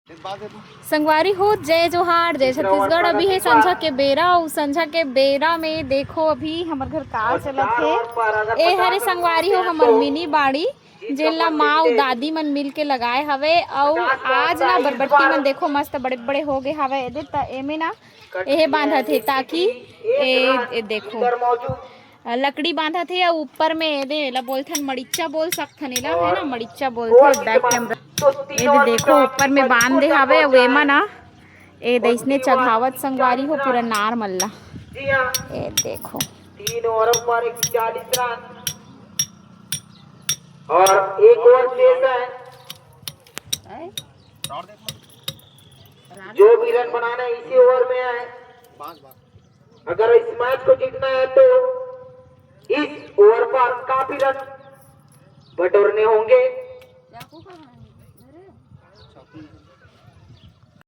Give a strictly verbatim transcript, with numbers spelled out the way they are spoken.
संगवारी हो, जय जोहार, जय छत्तीसगढ़। अभी हे संझा के बेरा, अउ संझा के बेरा में देखो अभी हमर घर का चलत हे। ए हरे संगवारी हो, हमर मिनी बाड़ी, जेन ला माँ अउ दादी मन मिल के लगाए हवे। अउ आज ना बरबट्टी मन देखो मस्त बड़े बड़े हो गए हवे। एदे त एमे ना एहे बांधत हे, ताकि ए, ए देखो लकड़ी बांधत हे। अउ ऊपर में एदे एला बोलथन मड़िच्चा बोल सकथन, एला है ना मड़िच्चा बोलथे। बैक कैमरा एदे देखो ऊपर में बांध दे हवे। अउ एमा ना ए दइसने चघावत संगवारी हो पूरा नार मल्ला। ए देखो तीन ओवर पर एक सौ चालीस रन और एक ओवर शेष है। जो भी रन बनाना है इसी ओवर में है। अगर इस मैच को जीतना है तो इस ओवर पर काफी रन बटोरने होंगे।